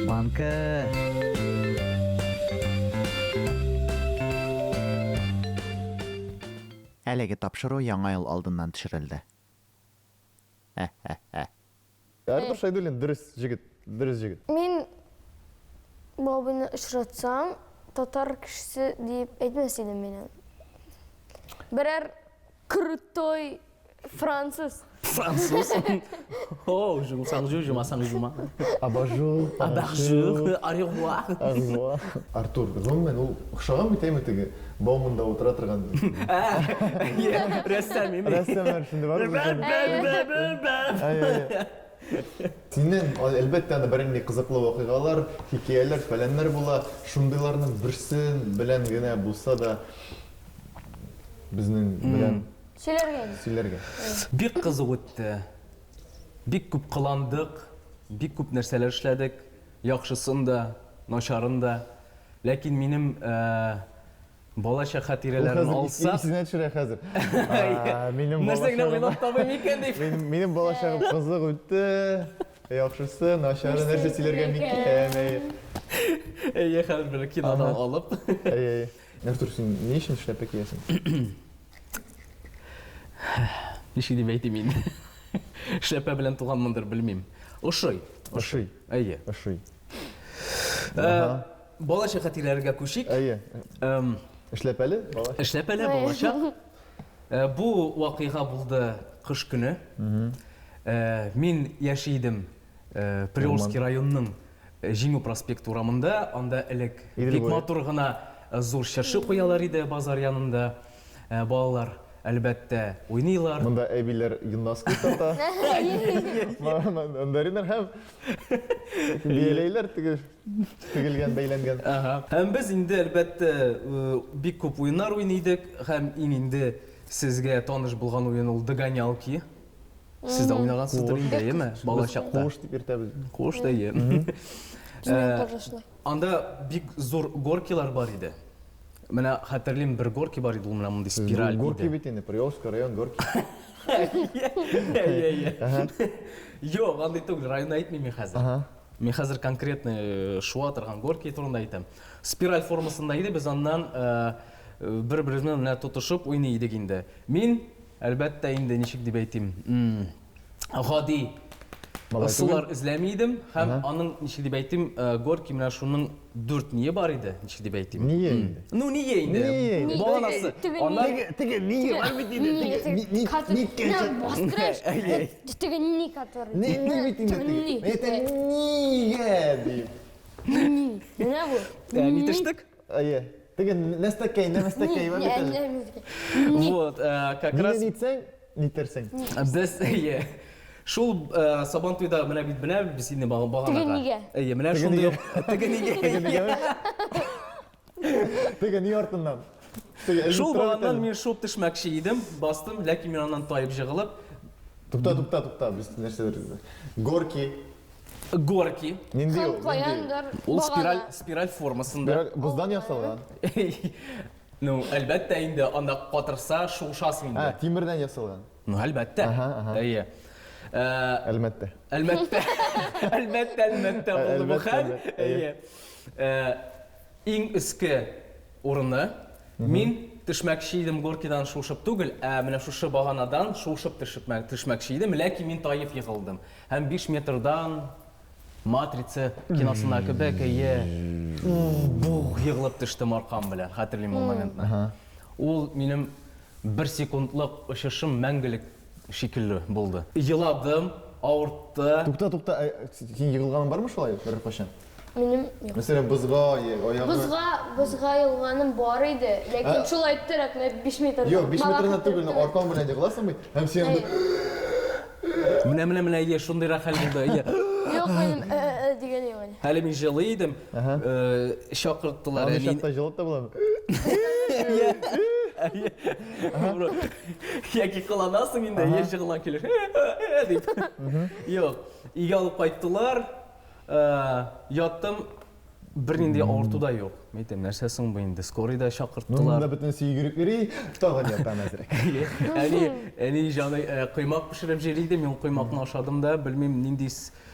Банка. Әлеге тапшыру Яңа ел алдыннан төшерелде. Ә-ә-ә. Артур Шәйдуллин дөрес җегет, дөрес җегет. Мин бу абыйны очратсам, татар кешесе диеп әйтмәс идем мин аны. Берәр крутой француз. Француз. О, жумсаң жу, жумасаң жума. Абажур, Абажур, аревуар. Аревуар. Артур, гомумән, ул охшаган бит әйме теге Бауманда утыра торган. Рәссам име? Рәссамнар шундый бар. Синнән, әлбәттә, анда бернинди кызыклы вакыйгалар, хикәяләр, фәләннәр була. Шундыйларның берсен белән генә булса да безнең белән Сөйләргә. Сөйләргә. Бик кызык үтте. Бик күп кыландык, бик күп нәрсәләр эшләдек. Яхшысын да, начарын да. Ләкин минем балачак хатирәләрен алсак. Ул хәзер исенә төшерә хәзер. Минем Нәрсә генә уйлап табыйм икән дип. Минем балачагым кызык үтте. Яхшысы, начары, нәрсә сөйләргә микән? Әйе. Әйе, хәзер бер кинодан алып. Әйе, әйе. Артур, син ни өчен эшләпә киясең? Ничек дип әйтим инде? Эшләпә белән туганмындыр, белмим. Ошый. Ошый. Әйе. Ошый. Балачак хатирәләргә күчик. Әйе. Эшләпәле балачак. Эшләпәле балачак. Бу вакыйга булды кыш көне. Мин яши идем Приволжский районының Җиңү проспекты урамында. Анда элек бик матур гына зур чыршы куялар иде базар янында. Балалар, әлбәттә, уйныйлар. Монда әбиләр йоннаски сата. Мандариннар һәм бияләйләр теге тегелгән, бәйләнгән. Ага. Һәм без инде, әлбәттә, бик күп уеннар уйный идек. Һәм иң инде сезгә таныш булган уен ул Догонялки. Сез дә уйнагансыздыр инде, әйеме? Бала чакта. Куыш дип йөртәбез. Куыш да, әйе. Безнең тоже шулай. Анда бик зур горкилар бар иде. Менә хәтерлим, бер горки бар иде, ул менә мондый спираль иде. Горки бит инде, Приволжский район горки. Әйе, әйе. Юк, андый түгел, районны әйтмим мин хәзер. Мин хәзер конкретно э, шуа торган горки турында әйтәм. Спираль формасында иде, без аннан э, бер-беребезне менә тотышып уйный идек инде. Мин, әлбәттә инде, ничек дип әйтим, гади Малай ысуллар эзләми идем һәм аның, ничек дип әйтим, э, горки менә шуның дүрт ние бар иде, ничек дип әйтим. Ние инде? Ну, ние инде. Ние инде. Баганасы. Теге Аннан ние. Теге ние бар бит инде. Теге ни бастырыш. Теге ни который. Ни ни бит инде теге. Это нигә дип. Ни. Менә бу. Э, ни төштек? Әйе. Теге нәстәкәй, нәмәстәкәй бар бит әле. Вот, э, как раз Мине нитсәң, Нитерсең? Без, әйе. Шул э, Сабан туйда менә бит менә без инде баганага. Теге нигә? Әйе, менә Теге шундый нигә? ук- Теге нигә? Теге нигә? Теге ни артыннан? Теге Шул элеп тора бит баганнан әле. мин шуып төшмәкче идем, бастым, ләкин мин аннан таеп җыгылып, Тукта, тукта, тукта, без нәрсәдер. Горки. Горки. Нинди Һәм ул? Нинди? каяндыр Ул багана. спираль спираль формасында. Спираль боздан ясалган. Ну, әлбәттә инде, анда катырса, шуышасың инде. Ә, тимердән ясалган. Ну, әлбәттә. Аһа, аһа. Әйе. Ә, Әлмәттә. Әлмәттә. Әлбәттә, әлмәттә булды бу Әлбәттә, хәл. әлбәттә, әйе. Әйе. Ә, иң өске урыны мин төшмәкче идем горкидан шуышып түгел, ә менә шушы баганадан шуышып төшмәкче идем, ләкин мин таеп егылдым. Һәм 5 метрдан Матрица киносына кебек, әйе. Бух, егылып төштем аркам белән, хәтерлим ул моментны. Ул минем бер секундлык очышым мәңгелек шикелле булды. Еладым, авыртты. Тукта, тукта, ә, син егылганың бармы шулай берәр кайчан? Минем юк. Мәсәлән, бозга, аягы. Бозга, бозга егылганым бар иде, ләкин Ә? шулай иттереп, менә 5 метрдан. Юк, 5 Бала метрдан түгел, иттереп аркаң белән егыласың бит, һәм син анда Менә, менә, менә, әйе, шундыйрак хәл булды, әйе. Юк, минем э, э дигән юк әле. Әле мин җылый идем, э, чакырттылар Андый әни. чакта җылып та буламы? Яки кыланасың инде, әйе, җыгылган килеш. Дип. Юк, өйгә алып кайттылар, э, яттым. Бернинди авырту да юк. Мин әйтәм, нәрсә соң бу инде? Скорый да Ну, чакырттылар. монда бөтенесе йөгереп йөри, тагын ятам әзрәк. Әни, әни җаный коймак пешереп җыри иде, мин ул коймакны ашадым да, белмим нинди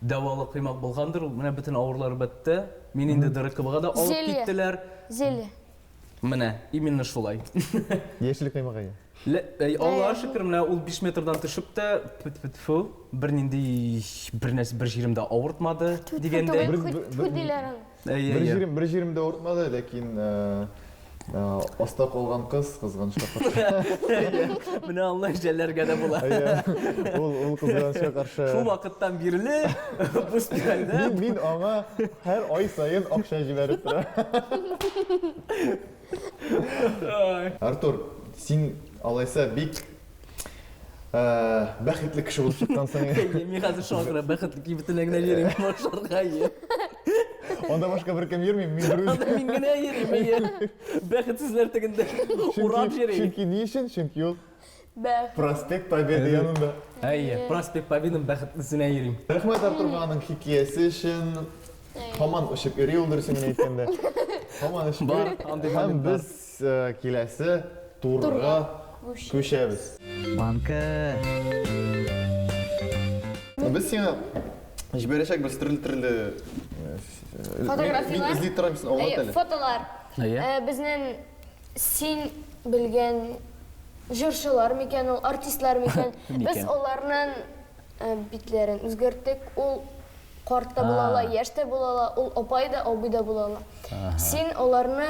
дәвалы коймак булгандыр, ул менә бөтен авырулар бетте. Мин инде ДРКБга да алып Зелье. киттеләр. Зелье. Менә, именно шулай. Яшел коймак әйе. Аллага шөкер, менә ул 5 метрдан төшеп тә, тфу-тфу-тфу, бернинди бер нәрсә бер җирем дә авыртмады дигәндәй. Тфу диләр аны. Бер җирем, бер җирем дә авыртмады, ләкин аста калган кыз кызганычка каршы. Менә аны жәлләргә дә була. Ул ул кызганычка каршы. Шул вакыттан бирле бу спиральдә. Мин аңа һәр ай саен акча җибәреп торам. Артур, син алайса бик бәхетле кеше булып чыккансың. Мин хәзер шуңа күрә бәхетле кибетенә генә йөрим, ашарга ие. Анда башка беркем йөрми, мин бер үзем. Анда мин генә йөрим, ие. Бәхетсезләр тегендә урап йөри. Чөнки ни өчен? Чөнки ул Проспект Победы янында. Әйе, Проспект Победаның бәхетлесенә йөрим. Рәхмәт Артурга аның хикәясе өчен. Һаман очып йөри ул дөресен генә әйткәндә. Һаман очып Бар, йөри. андый Һәм момент бар. без э, киләсе турга күчәбез. Банка. Без сиңа җибәрәчәкбез төрле-төрле э, мин Фотографияләр. эзли торам, син аңлат Әйе, әле. фотолар. Әйе. Э, Безнең син белгән җырчылар микән ул, артистлар микән? Без Микән. аларның э, битләрен үзгәрттек. Ул карт та була ала, яшь тә була ала, ул апай да, абый да була ала. Син аларны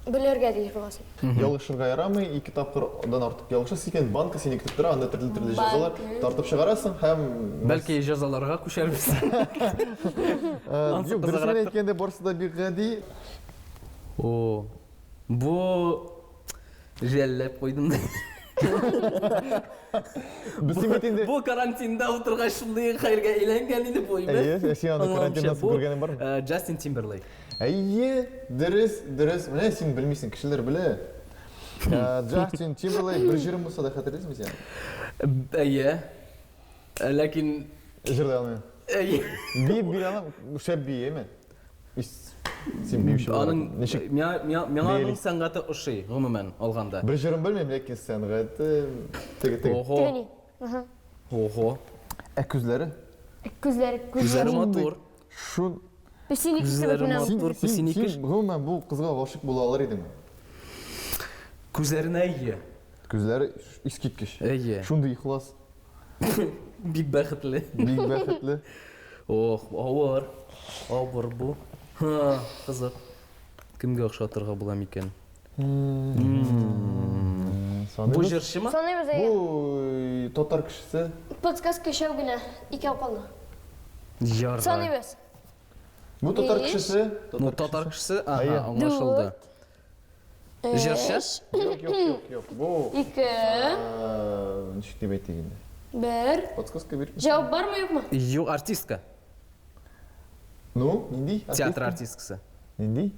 белергә тиеш буласың. Ялгышырга ярамый, ике тапкырдан артык ялгышасың икән, банка сине көтеп тора, анда төрле-төрле җәзалар тартып чыгарасың һәм Бәлки җәзаларга күчәрбез. Юк, дөресен генә әйткәндә, барысы да бик гади. О, бу жәлләп куйдым. Без син бит инде Бу карантинда утыргач шундый хәлгә әйләнгән иде бу. Әйе, ә син аны карантиннан соң күргәнең бармы? Э, Джастин Тимберлейк. Әйе, дөрес, дөрес. Менә син белмисең, кешеләр белә. Э, Джастин Тимберлейк бер җырын булса да хәтерлисеңме син? Әйе. Э, ләкин Җырлый алмыйм. Әйе. Биеп бирә алам, шәп бии, әйме? Син биюче Аның ничек? Миңа миңа аның сәнгате ошый, гомумән алганда. Бер җырын белмим, ләкин сәнгате теге теге. Ого. Ого. Ә күзләре? Күзләре, күзләре матур. Шун Песинеке кебек менә. Матур, песинеке. Син гомумән бу кызга гашыйк була алыр идеңме? Күзләренә әйе. Күзләре искиткеч. Әйе. Шундый ихлас. Бик бәхетле. Бик бәхетле. Ох, авыр. Авыр бу. Ха, кызык. Кемгә охшатырга була микән? Бу җырчымы? Саныйбыз, әйе. Бу татар кешесе. Подсказка өчәү генә, икәү калды. Ярар. Саныйбыз. Бу татар кешесе. Ну, татар кешесе, ага, аңлашылды. Җырчы? Юк, юк, юк, юк. Бу. Ике. Ничек дип әйтик инде? Бер. Подсказка бир. Җавап бармы, юкмы? Юк, артистка. Ну, нинди? Театр артисткасы. Нинди?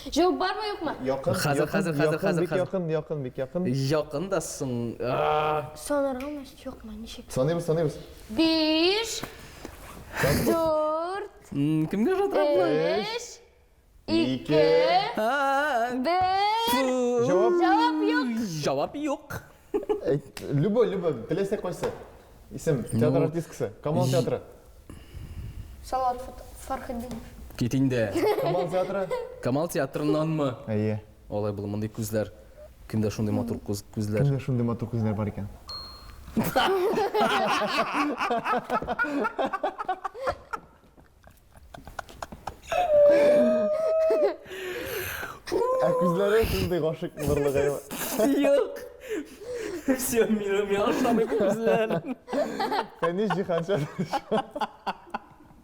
Җавап бармы, юкмы? Якын, Хәзер, хәзер, хәзер, хәзер, бик якын, якын, бик якын. Якын да соң. Санаргамы, юкмы, ничек? Саныйбыз, саныйбыз. Биш. Дүрт. Кемгә ошатырга була? Өч. Ике. Бер. Җавап. Җавап юк. Җавап юк. Любой, любой, теләсә кайсы. Исем, театр артисткасы, Камал театры. Салават Фархетдинов. Кит инде. Камал театры. Камал театрыннанмы? Әйе. Алай булып, мондый күзләр. Кемдә шундый матур күзләр? Кемдә шундый матур күзләр бар икән? Ә күзләре шундый гашыйк булырлык әйе. Юк. Все, мин миңа ошамый бу күзләр. Фәнис Җиһанша.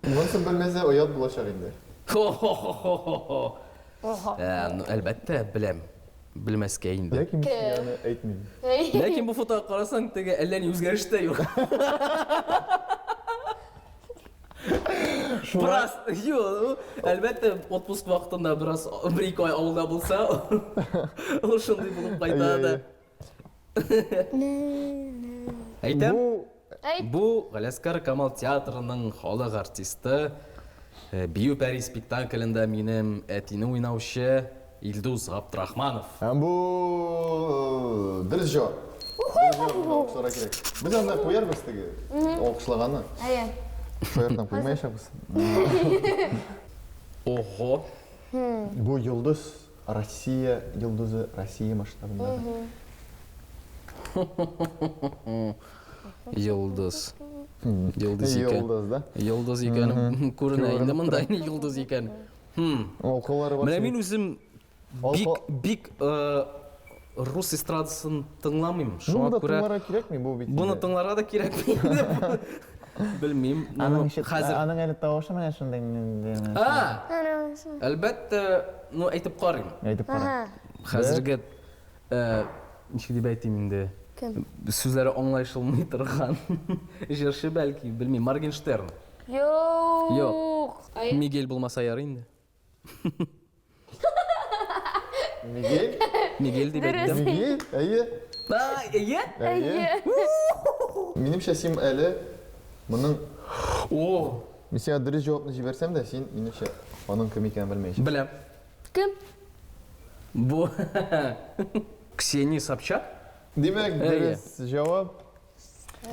Монысын белмәсә оят булачак инде. Хо-хо-хо-хо-хо. Ну, әлбәттә, беләм. Белмәскә инде. Ләкин мин сиңа аны әйтмим. Ләкин бу фотога карасаң, теге әллә ни үзгәреш тә юк. Бераз, юк, әлбәттә, отпуск вакытында бераз бер-ике ай авылда булса, ул шундый булып кайта да. Әйтәм. Бу Бу Галәскар Камал театрының халык артисты. Бию пәри спектаклендә минем әтине уйнаучы Илдус Габдрахманов. Һәм бу дөрес җавап. Дөрес җавап монда алкышларга кирәк. Без анда куярбыз теге алкышлаганны. Әйе. Шаяртам, куймаячакбыз. Ого. Бу йолдыз Россия йолдызы, Россия масштабындагы. Йолдыз. Йолдыз икән. Йолдыз, да? Йолдыз икән. Күренә инде монда йолдыз икән. Хм. Алкалары бар. Менә мин үзем бик бик э, рус эстрадасын тыңламыйм. Ну, Шуңа монда күрә тыңларга кирәкми бу бит. буны тыңларга да кирәкми. Белмим. Ну, Аның ишет, хәзер. аның әле тавышы менә шундый нинди. А, әлбәттә, ну әйтеп карыйм. Әйтеп кара. Хәзерге э, ничек дип әйтим инде? Кем? Сүзләре аңлашылмый торган җырчы бәлки, белмим, Моргенштерн. Юк. Юк. Мигель булмаса ярый инде. Мигель? Мигель дип әйттем. Мигель? Әйе. А, әйе? Әйе. Минемчә, син әле моның О, Мин сиңа дөрес җавапны җибәрсәм дә, син минемчә аның кем икәнен белмәячәксең. беләм. Кем? Бу Ксения Собчак? Димәк, Әйе. дөрес җавап.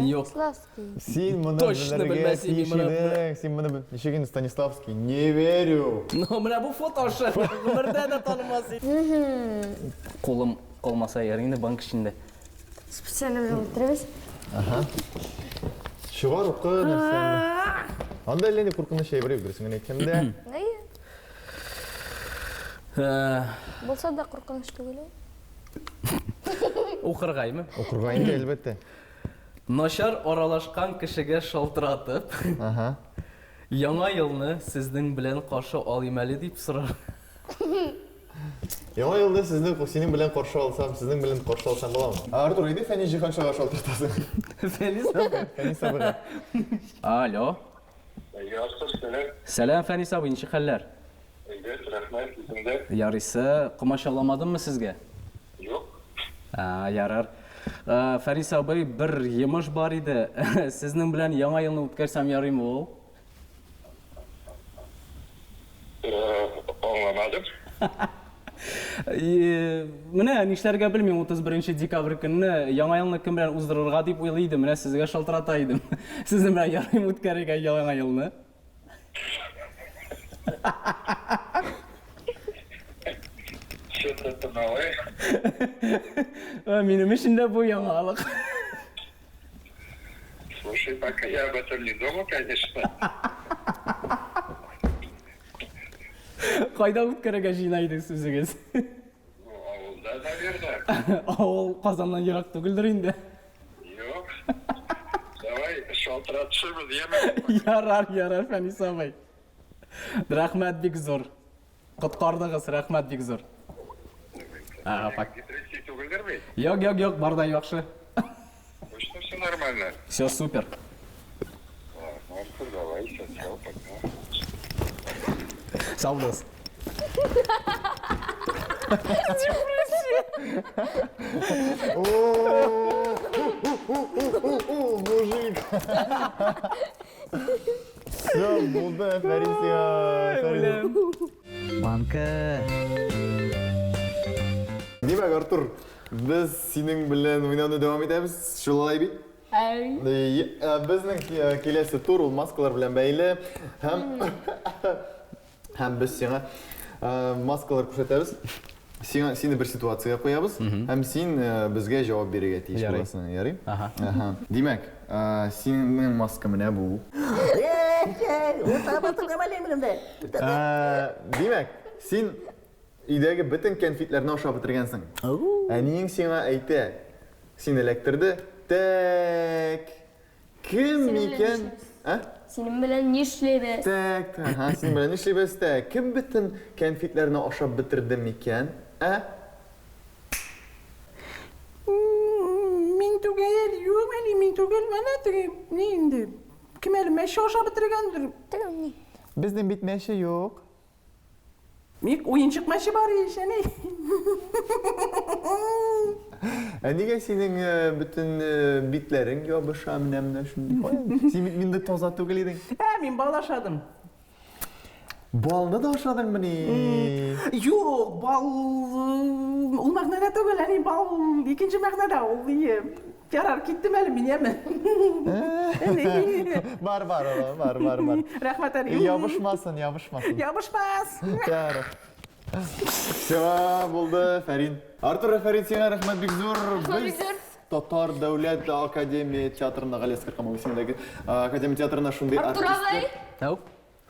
Юк. Славский. Син моны Точно белергә белмәс идем тиеш моны. идең. Син моны бел- ничек инде Станиславский? Не верю. Ну, менә бу фото аша гомердә дә танымас идем. Кулым калмаса ярый инде банк эчендә. Специально белән утырабыз. Ага. Чыгар укы нәрсәне. Анда әллә ни куркыныч әйбер юк, дөресен генә әйткәндә. Әйе. Э, Булса да куркыныч түгел ул. Укырга име? Укырга инде, әлбәттә. Начар аралашкан кешегә шалтыратып, Ага. Яңа елны сезнең белән каршы алыйм әле дип сорар. Яңа елны сезне синең белән каршы алсам, сезнең белән каршы алсам буламы? Артур, әйдә Фәнис Җиһаншага шалтыратасың. Фәнис абый. Фәнис абыйга. Алло. Әйе, Артур, сәлам. Сәлам, Фәнис абый, ничек хәлләр? Әйбәт, рәхмәт, үзеңдә? Ярыйсы, комачауламадыммы сезгә? Юк. А, ярар. Э, Фәнис абый, бер йомыш бар иде. Сезнең белән Яңа елны үткәрсәм ярыймы ул? Э, Аңламадым. Э, Менә нишләргә белмим 31 декабрь көнне Яңа елны кем белән уздырырга дип уйлый идем. Менә сезгә шалтырата идем. Сезнең белән ярыймы үткәрергә Яңа елны? Что-то это новое. Э, Минем өчен дә бу яңалык. Слушай, пока я об этом не думал, конечно. Кайда үткәрергә җыена идегез үзегез? Ну, авылда, наверное. Авыл Казаннан ерак түгелдер инде. Юк. Давай, шалтыратышырбыз, яме. Ярар, ярар, Фәнис абый. Рәхмәт бик зур. Коткардыгыз, рәхмәт бик зур. Ага, пак. Депрессия түгелдер бит? Юк, юк, юк, бар да яхшы. Точно все нормально? Все супер. Ладно, Артур, давай, все, все, пока. Сау булыгыз. О, мужик. Все, булды, афәрин сиңа. Афәрин. Банка. Димәк, Артур, без синең белән уйнауны дәвам итәбез, шулай бит? Әй. Э, Безнең э, киләсе тур ул маскалар белән бәйле һәм һәм без сиңа э, маскалар күрсәтәбез. Сиңа сине бер ситуациягә куябыз һәм син э, безгә җавап бирергә тиеш Ярый. буласың, ярый? Аһа. Аһа. Димәк, э, синең маска менә бу. Э, Димәк, син өйдәге бөтен кәнфитләрне ашап бетергәнсең. Әниең сиңа әйтә, син эләктерде. Тәк. Кем Синең белән икән? нишлибез? Ә? Синең белән нишлибез? Тәк, ага, синең белән нишлибез? Тәк. Кем бөтен кәнфитләрне ашап бетерде микән? Ә? Мин түгел, юк әни, мин түгел, менә теге ни инде. Кем әле мәче ашап бетергәндер. Теге ни? Безнең бит мәче юк. Ник уенчык мәче бар ич, әни. Ә нигә синең э, бөтен э, битләрең ябыша менә менә шундый? Каян? Син бит миндә таза түгел идең. Ә, мин бал ашадым. Балны да ашадыңмыни? Юк, бал ул мәгънәдә түгел, әни, бал икенче мәгънәдә ул, ие. Ярар, киттем әле мин, яме. Әни. Бар, бар, бар, бар, бар. Рәхмәт, әни. Ябышмасын, ябышмасын. Ябышмас. Ярар. Все, булды, Фәрин. Артур, Фәрин, сиңа рәхмәт бик зур. Рәхмәт бик зур. Татар дәүләт академия театрында, Галиәсгар Камал исемендәге академия театрында шундый Артур артистлар. абый. Әү.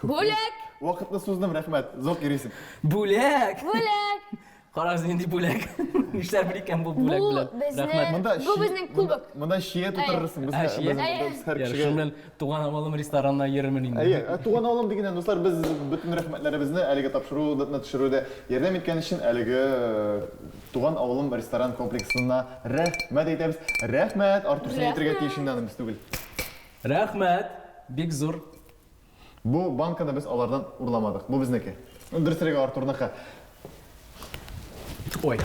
Бүләк! Вакытны суздым, рәхмәт. Зок йөрисең. Бүләк! Бүләк! Карагыз, нинди бүләк. Нишләр икән бу бүләк Бу белән? безнең- Рәхмәт. Монда Бу безнең кубок. Монда чия тутырырсың. Без Ә, чия? без һәр Ярар, кешегә. шуның белән туган авылым ресторанына йөрермен инде. Әйе, ә, туган авылым дигәннән, дуслар, без бөтен рәхмәтләребезне әлеге тапшыруны төшерүдә ярдәм иткән өчен әлеге э, туган авылым ресторан комплексына рәхмәт әйтәбез. Рәхмәт, Артур, син әйтергә тиеш инде аны, без түгел. Рәхмәт. Бик зур. Бу банканы без алардан урламадык. Бу безнеке. Дөресрәге Артурныкы. Ой.